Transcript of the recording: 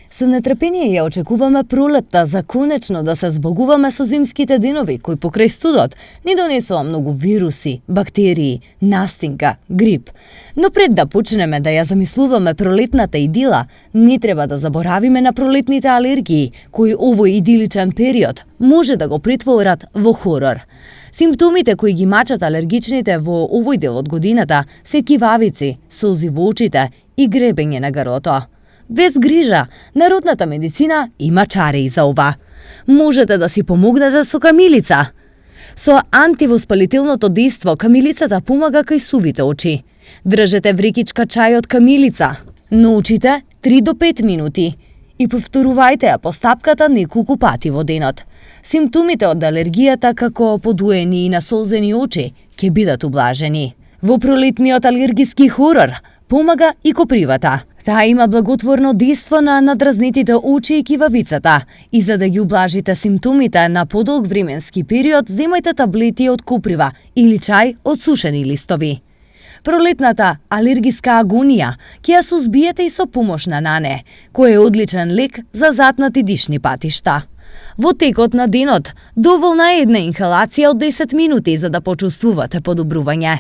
Со нетрпение ја очекуваме пролетта за конечно да се збогуваме со зимските денови, кои покрај студот ни донесува многу вируси, бактерии, настинка, грип. Но пред да почнеме да ја замислуваме пролетната идила, не треба да заборавиме на пролетните алергии, кои овој идиличен период може да го претворат во хорор. Симптомите кои ги мачат алергичните во овој дел од годината се кивавици, солзи во очите и гребење на грлото. Без грижа, народната медицина има чари за ова. Можете да си помогнете со камилица. Со антивоспалителното дејство камилицата помага кај сувите очи. Држете врекичка чај од камилица. Научите 3 до 5 минути и повторувајте ја постапката неколку пати во денот. Симптомите од алергијата како подуени и насолзени очи ќе бидат ублажени. Во пролетниот алергиски хорор помага и копривата. Таа има благотворно дејство на надразнетите очи и кивавицата. И за да ги ублажите симптомите на подолг временски период, земајте таблети од коприва или чај од сушени листови. Пролетната алергиска агонија ќе ја сузбиете и со помош на нане, кој е одличен лек за затнати дишни патишта. Во текот на денот, доволна е една инхалација од 10 минути за да почувствувате подобрување.